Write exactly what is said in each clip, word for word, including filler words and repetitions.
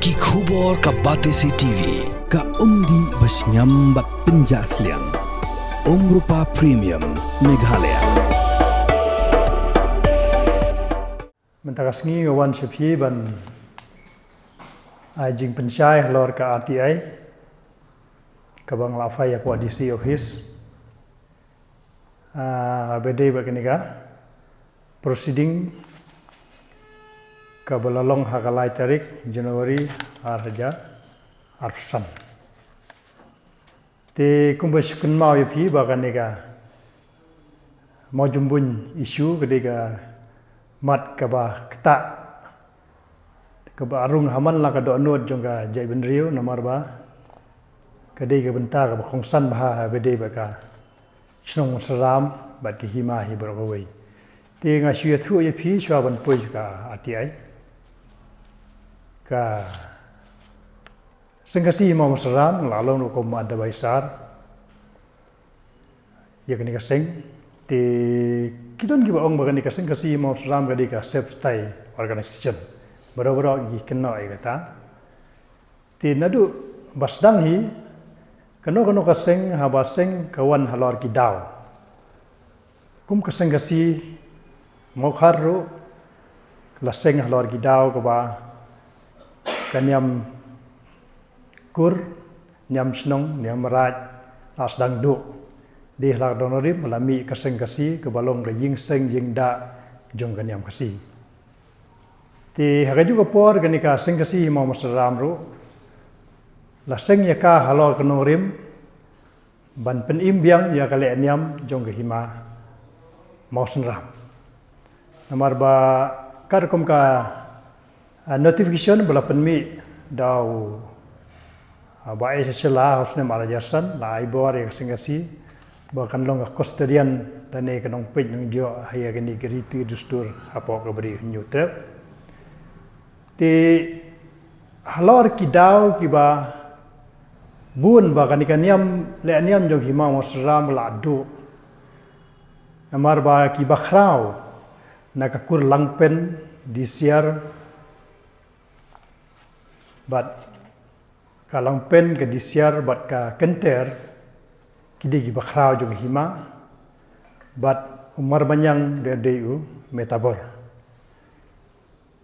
Ki khubor ka Batesi T V, ka umdih ba shngiam bad pynjah sliang. Umrupa Premium, Meghalaya. Mynta ka sngi nga wan sha phi ban ai jingpynshai halor ka R T I kaba nga la phai hapoh D C office. Ah, ba dei bad kane ka proceeding kaba la long ha ka lai tarik January ar hajar arphew san. Te kumba shu kynmaw ïa phi ba kane ka Mawjymbuin issue ka dei ka mat kaba ktah, kaba rung ha man la ka dohnud jong ka jaitbynriew, namar ba ka dei ka bynta kaba kongsan bha ba dei bad ka shnong Mawsynram bad ka hima hi baroh kawei. Te nga shu ïathuh ïa phi shuwa ban poi ka R T I. Ka Seng Khasi Hima Mawsynram nga la long ruh kum advisor ïa kane ka seng. Te ki don kiba ong ba kane ka Seng Khasi Hima Mawsynram ka dei ka self style organization. Baroh baroh ki kynnoh ïa kata. Te naduh ba sdang hi, kano kano ka seng haba seng ka wan halor ki daw. Kum ka Seng Khasi Mawkhar ruh la seng halor ki daw kaba ka niam kur, niam shnong, niam raid la sdang duh. Dei ha la ka nongrim la mih ka Seng Khasi kaba long ka ïing seng ïing dah jong ka niam Khasi. Te ha kajuh ka por kane ka Seng Khasi Hima Mawsynram ruh la seng ïa ka halor ka nongrim ban pynim biang ïa ka lehniam jong ka hima Mawsynram. Namar ba katkum ka, ah, notification ba la pynmih da u, ah, Bah H H Shylla ha u snem ar hajar san, la ai bor ïa ka Seng Khasi ba kan long ka custodian lane ka nongpeit nongjoh ha ïa kane ka riti dustur hapoh ka Bri u Hynñiewtrep. Te halor ki daw kiba bun ba kane ka niam lehniam jong hima Mawsynram la duh. Namar ba kiba khraw na ka kur Langpen, Disiar bad ka Langpen, ka Disiar bad ka Kynter ki dei kiba khraw jong hima bad u Marbaniang dei, dei u Metabor.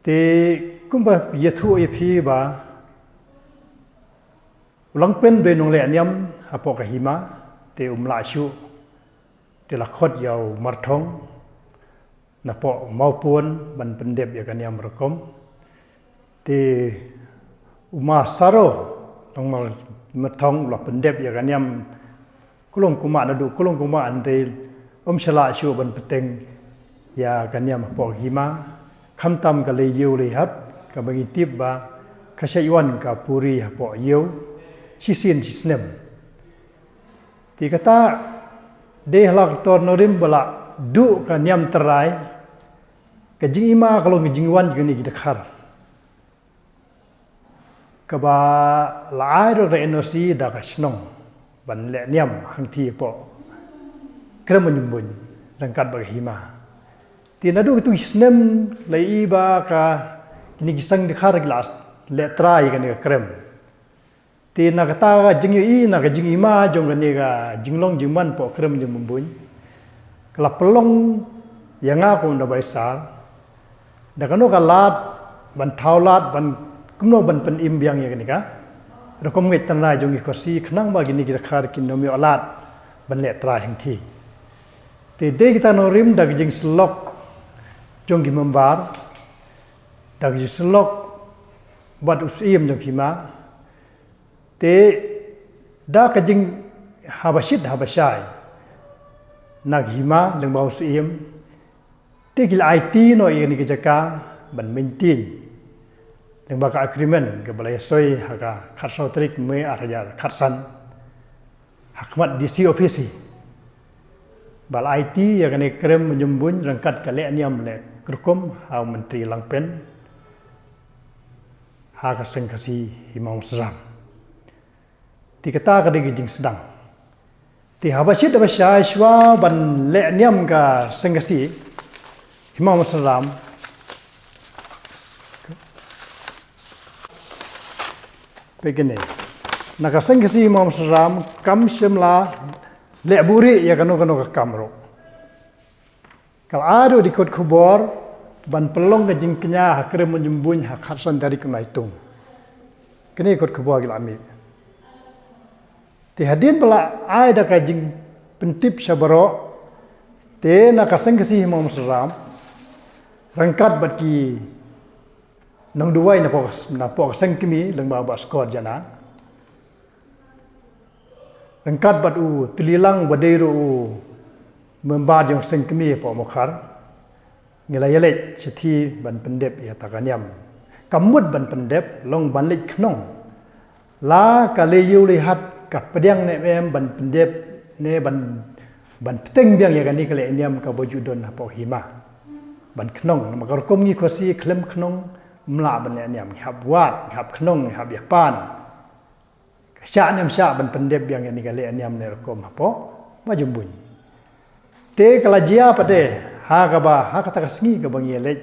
Te kumba ïathuh ïa phi ba u Langpen dei nonglehniam hapoh ka hima, te um lah shuh, te la khot ïa u Marthong napoh Mawpun ban pyndep ïa ka niam rukom. Te u Ma Saro nong Marthong la pyndep ïa ka niam Klong Kuma, naduh Klong Kuma hynrei um shu lah shuh ban pynteng ïa ka niam hapoh ka hima. Khamtam ka lei ïew lei hat kaba ngi tip ba ka shait wan ka puri hapoh ïew shisien shisnem. Te kata dei ha la ka tor nongrim ba la duh ka niam trai, ka jingima ka long ka jingwan jong kine ki dkhar. Kaba la ai ruh ka N O C da ka shnong ban lehniam hangthie hapoh Krem Mawjymbuin ryngkat bad ka hima. Te naduh kito ki snem la ïohi ba ka kine ki seng dkhar ki la leh trai kane ka krem. Te na kata ka jingïohi, na ka jingima jong kane ka jinglong jingman hapoh Krem Mawjymbuin, ka la pynlong ïa nga kum u advisor da kano ka lad ban thaw lad ban kumno ban pynim biang ïa kane ka rukom ngeit tynrai jong ki Khasi khnang ba kine ki dkhar kin ym ïoh lad ban leh trai hangthie. Te dei kita nongrim da ka jingsyllok jong ki member, da ka jingsyllok bad u Syiem jong ki hima. Te da ka jing haba shit haba shai na ka hima lyngba u Syiem, te ki la aiti noh ïa kane ka jaka ban maintain lyngba ka agreement kaba la ïasoi ha ka khatsaw tarik May ar hajar khatsan ha khmat D C office hi. Ba la aiti ïa kane ka Krem Mawjymbuin ryngkat ka lehniam leh rukom ha u Myntri Langpen ha ka Seng Khasi Hima Mawsynram. Te kata ka dei ka jingsdang. Te haba shit haba shai shuwa ban lehniam ka Seng Khasi Hima Mawsynram, Peit kane. Na ka Seng Khasi Hima Mosaram kam shym la leh buhrieh ïa kano kano ka kam ruh. Ka la ai ruh da ki kot khubor ban pynlong ka jingkñia ha Krem Mawjymbuin ha khatsan tarik u Naitung. Kane kot khubor ki la mih. Te hadien ba la ai da ka jingpyntip sha baroh, te na ka Seng Khasi Hima Mosaram ryngkat bad ki nongduwai napoh ka, napoh ka seng kmie lyngba Bah Skor Jana, ryngkat bad u Tylli Lang ba dei ruh u member jong seng kmie hapoh Mawkhar, ngi la ïaleit shithi ban pyndep ïa kata ka niam. Ka mut ban pyndep long ban leit khnong. La ka lei ïew lei hat ka pdiang ne em ban pyndep ne ban, ban pynbeit biang ïa kane ka lehniam kaba ju don hapoh hima. Ban khnong, namar ka rukom ngi Khasi khlem khnong ym lah ban lehniam, ngi hap wad, ngi hap khnong, ngi hap ïapan. Ka shah ne ym shah ban pyndep biang ïa kane ka lehniam ne rukom hapoh Mawjymbuin. Te ka la jia pat de ha kaba, ha kata ka sngi kaba ngi ïaleit.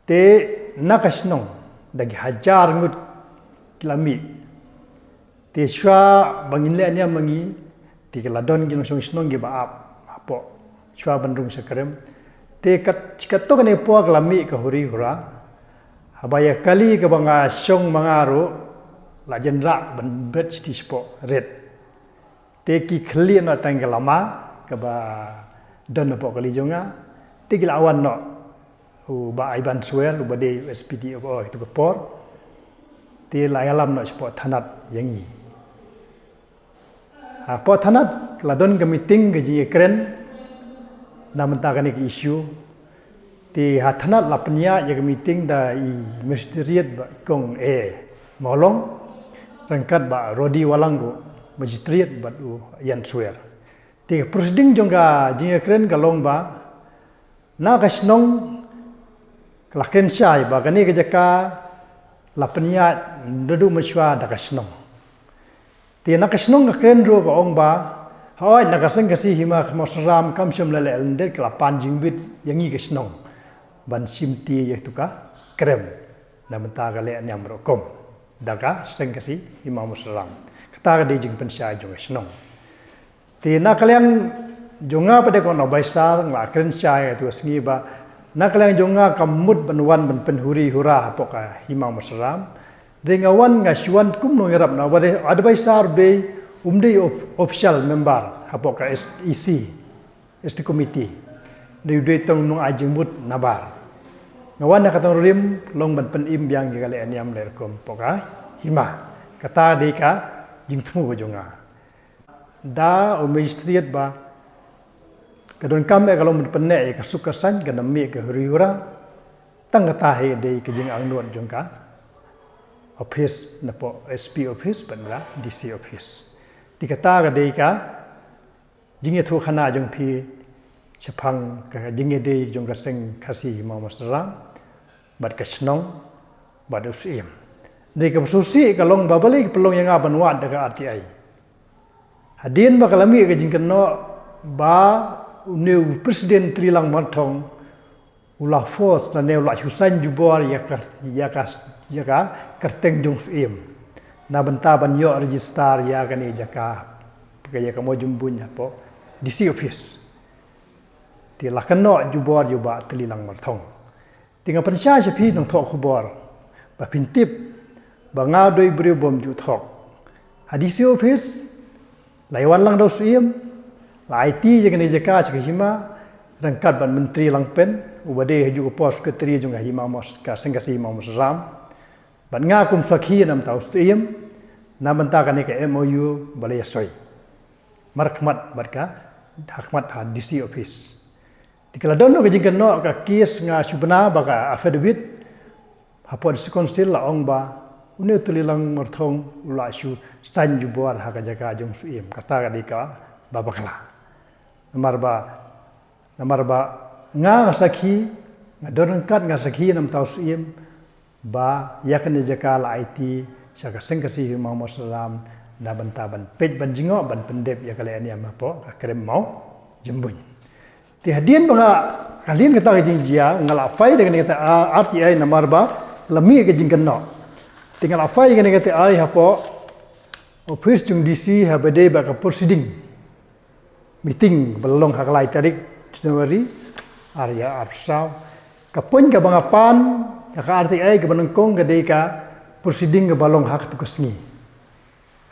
Te na ka shnong da ki hajar ngut ki la mih. Te shuwa ba ngin lehniam ma ngi, te ki la don ki nongshong shnong kiba ap hapoh shuwa ban rung sha Krem. Te kat, katto katne por ka la mih ka huri hura. Haba ïa kali kaba nga shong ma nga ruh la jan rah ban bret shithi shapoh rit. Te ki khlieh noh tang ka lama kaba don hapoh kali jong nga. Te ki la wan noh u Bah Iban Swer uba dei u S P D O ha katu ka por. Te la ïalam noh shapoh thanat ïa ngi. Hapoh thanat la don ka meeting ka jingïakren na bynta kane ka issue. Te ha thanat la pynïaid ïa ka meeting da i Magistrate Bah Kong A Mawlong ryngkat Bah Rodi Walang, u Magistrate bad u Ian Swer. Te ka proceeding jong ka jingïakren ka long ba na ka shnong ka la kren shai ba kane ka jaka la pynïaid naduh mynshuwa da ka shnong. Te na ka shnong ka kren ruh ka ong ba hooid na ka Seng Khasi Hima Mosaram kam shym la leh lyndet, ka la pan jingbit ïa ngi ka shnong ban shim ti ïa katu ka Krem na bynta ka lehniam rukom da ka Seng Khasi Hima Mosaram. Kata ka dei jingpynshai jong ka shnong. Te na ka liang jong nga pat de ko Bah Baisar nga la kren shai ha katu ka sngi ba na ka liang jong nga kam mut ban wan ban pynhuri hura hapoh ka Hima Mosaram. Dei nga wan, nga shu wan kum u nongïarap, namar ba dei Bah Baisar dei um dei of-, official member hapoh ka S-, E C, S T committee. Dei u dei tang u nongai jingmut nabar. Nga wan ha ka tang rim long ban pynim biang ïa ka lehniam leh rukom hapoh ka hima. Kata dei ka jingthmu ka jong nga. Da u Magistrate ba ka donkam eh ka long ban pynneh ïa ka suk ka saiñ, kan ym mih ka huri hura. Tang kata hi dei ka jingangnud jong ka office napoh S P office bad na D C office. Te kata ka dei ka jingïathuhkhana jong phi shaphang ka jingïadei jong ka Seng Khasi Hima Mosaram bad ka shnong bad u Syiem. Dei kaba sngewsih ka long ba balei ka pynlong ïa nga ban wad da ka R T I. Hadien ba ka la mih ka jingkynnoh ba une u President Tylli Langmarthong u la force lane u la shu saiñ jubor ïa ka, ïa ka, ïa ka kyrteng jong u Syiem na bynta ban ïoh register ïa kane jaka, ka ïa ka Mawjymbuin hapoh D C office. Te la kynnoh jubor ïa u Bah Tylli Langmarthong. Te nga pynshai sha phi nongthoh khubor ba phin tip ba nga dei briew bym ju thok. Ha D C office la ïawan lang da u Syiem, la aiti ïa kane jaka sha ka hima ryngkat bad Myntri Langpen uba dei ha juh ka por Secretary jong ka Hima Mos-, ka Seng Khasi Hima Mosaram. Bad nga kum sakhi na bynta u Syiem na bynta kane ka M O U ba la ïasoi markhmat bad ka, ha khmat ha D C office. Te ka la don ka jingkynnoh ka case, nga shu bna ba ka affidavit hapoh D C Council la ong ba une u Tylli Langmarthong u la shu saiñ jubor ha ka jaka jong u Syiem. Kata ka dei kaba bakla. Namar ba, namar ba nga, nga sakhi, nga don ryngkat, nga sakhi na bynta u Syiem ba ïa kane jaka la aiti sha ka Seng Khasi Hima Mosaram na bynta ban peit ban jngoh ban pyndep ïa ka lehniam hapoh ka Krem Mawjymbuin. Te hadien ba nga, hadien kata ka jingjia nga la file da kane kata R T I namar ba la mih ka jingkynnoh. Te nga la phai kane ka te ai hapoh office jong D C haba dei bad ka proceeding meeting ba la long ha ka lai tarik January ar hajar arphew saw. Ka point kaba nga pan ha ka R T I kaba nyngkong ka dei ka proceeding kaba long ha katto ka sngi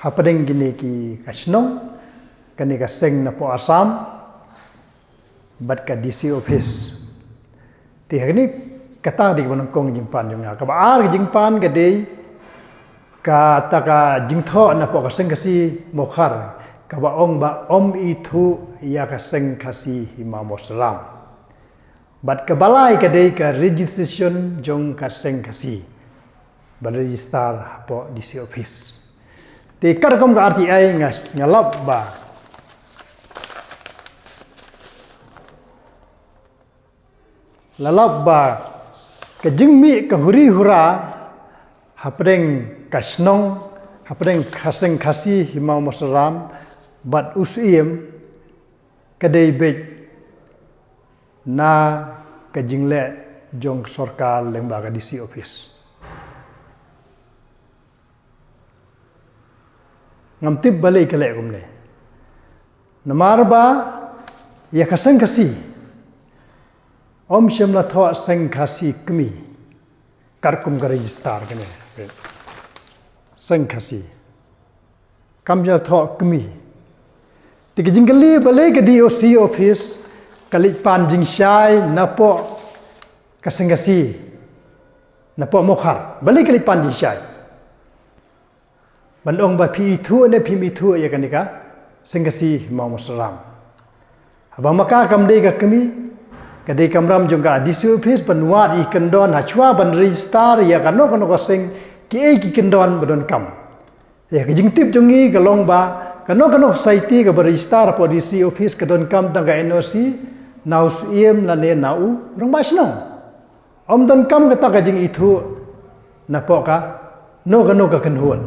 hapdeng kine ki ka shnong, kane ka seng napoh Assam bad ka D C office. Te ha kane, kata dei kaba nyngkong jingpan jong nga. Kaba ar ka jingpan ka dei kata ka jingthoh napoh ka seng Khasi Mawkhar kaba ong ba ym ithuh ïa ka seng Khasi Hima Mawsynram. Bad kaba lai ka dei ka registration jong ka seng Khasi ba register hapoh D C office. Te katkum ka R T I nga, nga lap ba, la lap ba ka jingmih ka huri hura hapdeng ka shnong, hapdeng ka seng Khasi Hima Mawsynram bad u Syiem ka dei beit na ka jingleh jong sorkar lyngba ka D C office. Ngam tip balei ka leh kumne. Namar ba ïa ka seng Khasi ym shym la thoh seng Khasi kmie katkum ka register kane. Seng Khasi kam shym la thoh kmie. Te ka jingkylli balei ka D O C office ka leit pan jingshai napoh ka seng Khasi napoh Mawkhar. Balei ka leit pan jingshai ban ong ba phi ithuh ne phim ithuh ïa kane ka seng Khasi Hima Mawsynram. Haba ma ka kam dei ka kmie, ka dei kamram jong ka D C office ban wad ïa ki kyndon hashwa ban register ïa kano kano ka seng, kiei ki kyndon ba donkam. Ïa ka jingtip jong ngi ka long ba kano kano ka society kaba register hapoh D C office ka donkam tang ka N O C na u Syiem lane na u rangbah shnong. Ym donkam kata ka jingithuh napoh kano kano ka kynhun,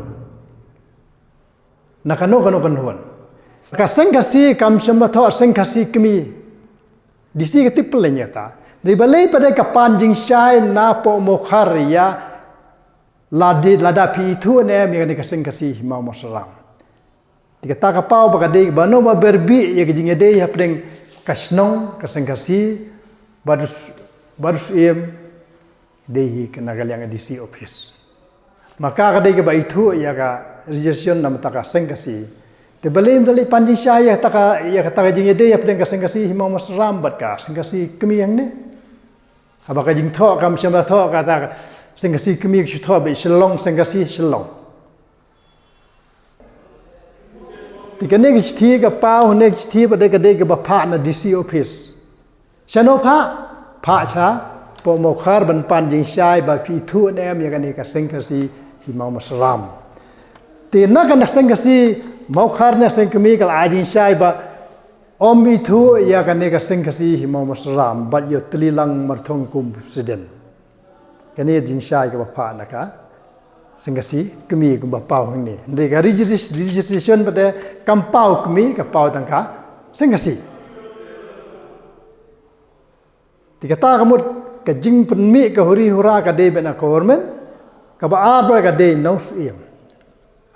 na kano kano ka kynhun. Ka seng Khasi kam shym la thoh seng Khasi kmie. D C ka tip pyrshah ïa kata. Dei balei pat de ka pan jingshai napoh Mawkhar ïa lada, lada phi ithuh ne em ïa kane ka seng Khasi Hima Mawsynram. Te kata ka paw ba ka dei ba no ba berbih ïa ka jingïadei hapdeng ka shnong ka seng Khasi bad u s-, bad u Syiem dei hi na ka liang D C office. Ma ka ka dei kaba ithuh ïa ka registration na bynta ka seng Khasi. Te balei ym da leit pan jingshai ïa kata ka, ïa kata ka jingïadei hapdeng ka seng Khasi Hima Mawsynram bad ka seng Khasi kmie hangne. Haba ka jingthoh kam shym la thoh kata ka seng Khasi kmie, ka shu thoh ba Shillong, seng Khasi Shillong. Te kane ka shithi ka paw, kane ka shithi pat de ka dei kaba phah na D C office. Shano phah? Phah shapoh Mawkhar ban pan jingshai ba phi ithuh ne em ïa kane ka seng Khasi Hima Mawsynram. Te na kane ka seng Khasi Mawkhar ne seng kmie ka la ai jingshai ba ym ithuh ïa kane ka seng Khasi Hima Mawsynram bad ïa u Tyllilang Marthong kum president. Kane jingshai kaba phah na ka seng Khasi kmie kumba paw hangne. Hynrei ka regis-, registration pat de kam paw kmie, ka paw tang ka seng Khasi. Te kata ka mut ka jingpynmih ka huri hura ka dei beit na government, kaba ar pat ka dei na u Syiem.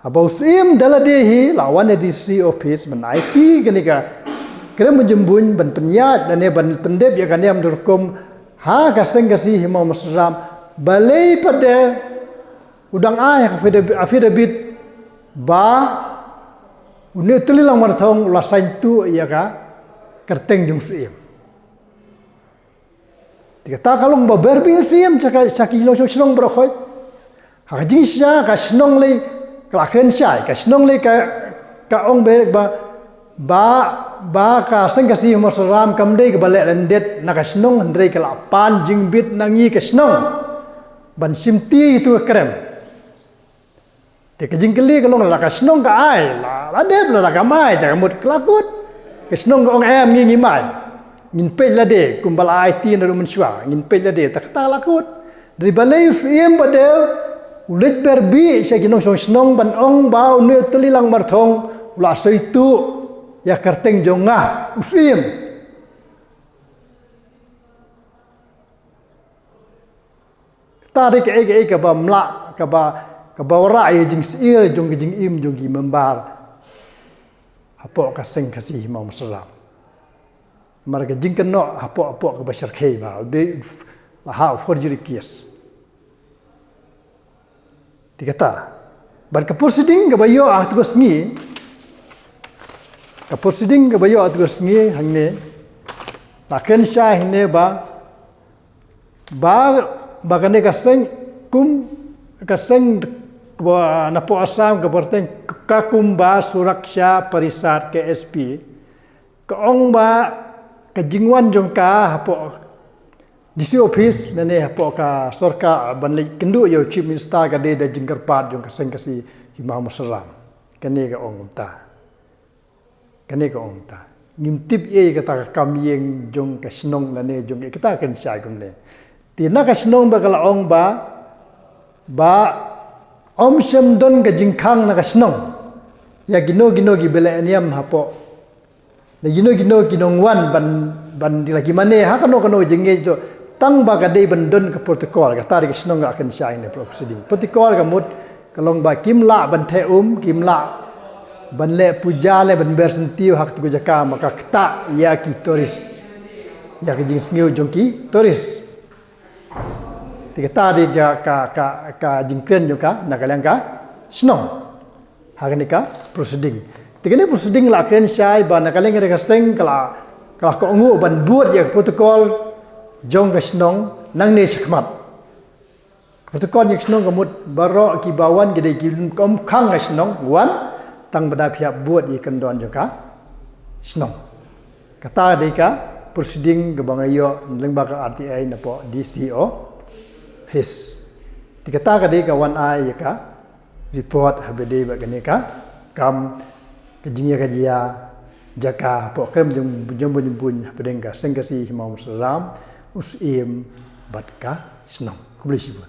Haba u Syiem da lade hi la wan na D C office ban aiti kane ka krem jembuin ban pynïaid lane ban pyndep ïa ka niam ka rukom ha ka seng Khasi Hima Mawsynram, balei pat de u dang ai ha ka affidavit, affidavit ba une u Tyllilang Marthong u la saiñtuh ïa ka kyrteng jong u Syiem. Te kata ka long ba berbih u Syiem sha ka, sha ki nongshong shnong baroh khoit. Ha ka jingshisha ka shnong lei ka la kren shai, ka shnong lei ka, ka ong beit ba, ba, ba ka seng Khasi Hima Mawsynram kam dei kaba leh lyndet na ka shnong, hynrei ka la pan jingbit na ngi ka shnong ban shimti ïa itu ka krem. Te ka jingkylli ka long lada ka shnong ka ai, la, la dep, lada kam ai, te ka mut ka la kut. Ka shnong ka ong em, ngi ngim ai. Ngin peit lade kumba la aiti naduh mynshuwa, ngin peit lade, te kata ka la kut. Dei balei u Syiem pat de u leit berbih sha ki nongshong shnong ban ong ba une u Tyllilang Marthong u la saiñtuh ïa ka kyrteng jong nga, u Syiem. Kata dei kaei kaei kaba mlah, kaba, Kaba wanrah ïa ka jingsyier jong ka jingim jong ki member hapoh ka seng Khasi Hima Mosaram. Namar ka jingkynnoh hapoh, hapoh kaba shyrkhei ba dei la ha forgery case. Te kata. Bad ka proceeding kaba ïoh ha katu ka sngi, ka proceeding kaba ïoh ha katu ka sngi hangne, la kren shai hangne ba, ba, ba kane ka seng kum, ka seng ba napoh Assam kaba kyrteng Kakumba Suraksha Parishad, K S P, ka ong ba ka jingwan jong ka hapoh D C office lane hapoh ka sorkar ban leit kynduh ïa u Chief Minister ka dei da jingkyrpad jong ka seng Khasi Hima Mosaram. Kane ka ong kumta. Kane ka ong kumta. Ngim tip ei kata ka kam ïing jong ka shnong lane jong kata ka kren shai kumne. Te na ka shnong ba ka la ong ba, ba ym shym don ka jingkhang na ka shnong ïa kino kino kiba la niam hapoh, la kino kino ki nongwan ban, ban, la ki mane ha kano kano ka jingngeit to, tang ba ka dei ban don ka protocol. Kata dei ka shnong ka kren shai ne proceeding. Protocol ka mut ka long ba kim lah ban theh um, kim lah ban leh puja lane ban ber syntiew ha katu ka jaka, ma ka ktah ïa ki tourist, ïa ka jingsngew jong ki tourist. Te kata dei ka, ka, ka, ka jingkren jong ka na ka liang ka shnong ha kane ka proceeding. Te kane proceeding la kren shai ba na ka liang ka seng ka la, ka la kohnguh ban bud ïa ka protocol jong ka shnong nangne shakhmat. Ka protocol jong ka shnong ka mut baroh kiba wan ki dei ki kum khang ka shnong wan, tang ba da phi hap bud ïa ka kyndon jong ka shnong. Kata ka dei ka proceeding kaba nga ïoh lyngba ka R T I napoh D C office. Te kata ka dei ka wan ai ïa ka report haba dei bad kane ka kam ka jingïakajia jaka hapoh krem jong, jong bun jong bun hapdeng ka seng Khasi Hima Mosaram, u Syiem bad ka shnong. Khublei shibun.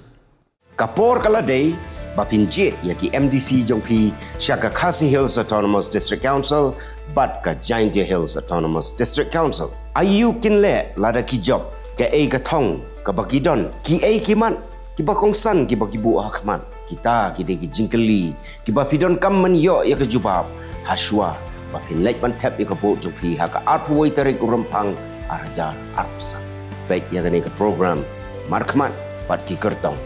Ka por ka la dei ba phin jied ïa ki M D C jong phi sha ka Khasi Hills Autonomous District Council bad ka Jaintia Hills Autonomous District Council. Aïu kin leh lada ki jop, kaei ka thong kaba ki don, kiei ki mat kiba kongsan kiba ki buh ha khmat, kita ki dei ki jingkylli kiba phi donkam ban ïoh ïa ka jubab ha shuwa ba phin leit ban thep ïa ka vote jong phi ha ka arphew wei tarik u Rymphang ar hajar arphew san. Peit ïa kane ka program markhmat bad ki kyrtong.